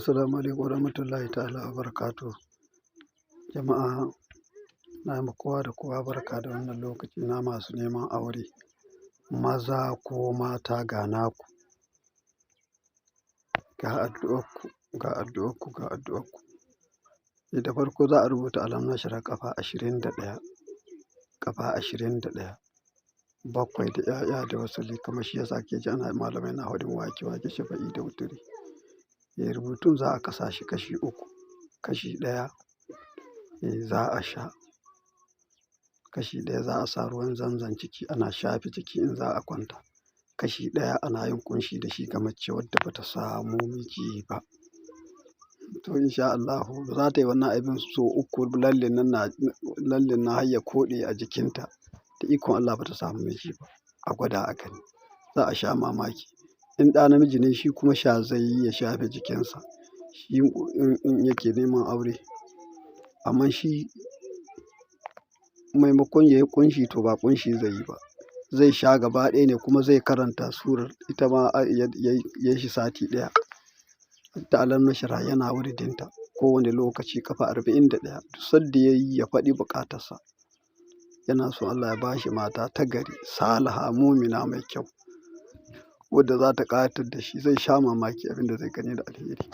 Assalamu alaikum warahmatullahi ta'ala wabarakatuh. Jama'a, na yi ma kowa da kowa barka da wannan lokaci. Na masu neman aure, maza ko mata, ga naku, ga addu'arku, ga addu'arku, ga addu'arku. Da farko za a rubuta alam nashrah ƙafa 21, ƙafa 21, bakwai da 'ya'ya da wasali, kamar shi yasa ke ji ana malamai na faɗin wake wake, shafa'i da wuturi. Rubutun za a kasa shi kashi uku. Kashi ɗaya za a sha, kashi ɗaya za a sa ruwan zanzan ciki ana shafe ciki in za a kwanta, kashi ɗaya ana yin ƙunshi da shi ga mace wadda bata samu miji ba. To, insha Allahu za ta yi wannan abin so uku, lallin nan na lallin na har ya koɗe a jikinta, da ikon Allah bata samu miji ba. A gwada a gani, za a sha mamaki. In ɗa namiji ne, shi kuma sha zai yi ya shafe jikinsa shi in yake neman aure. Amma shi maimakon ya yi ƙunshi, to ba ƙunshi zai yi ba, zai sha gaba ɗaya ne, kuma zai karanta surar ita ma ya yi shi sati ɗaya ta alam nashrah, yana wuridinta kowane lokaci ƙafa 41. Duk sadda ya yi, ya faɗi buƙatarsa, yana so Allah ya ba shi mata ta gari, salaha, mumina, mai kyau, wadda za ta ƙayatar da shi. Zai sha mamaki abin da zai gani da alheri.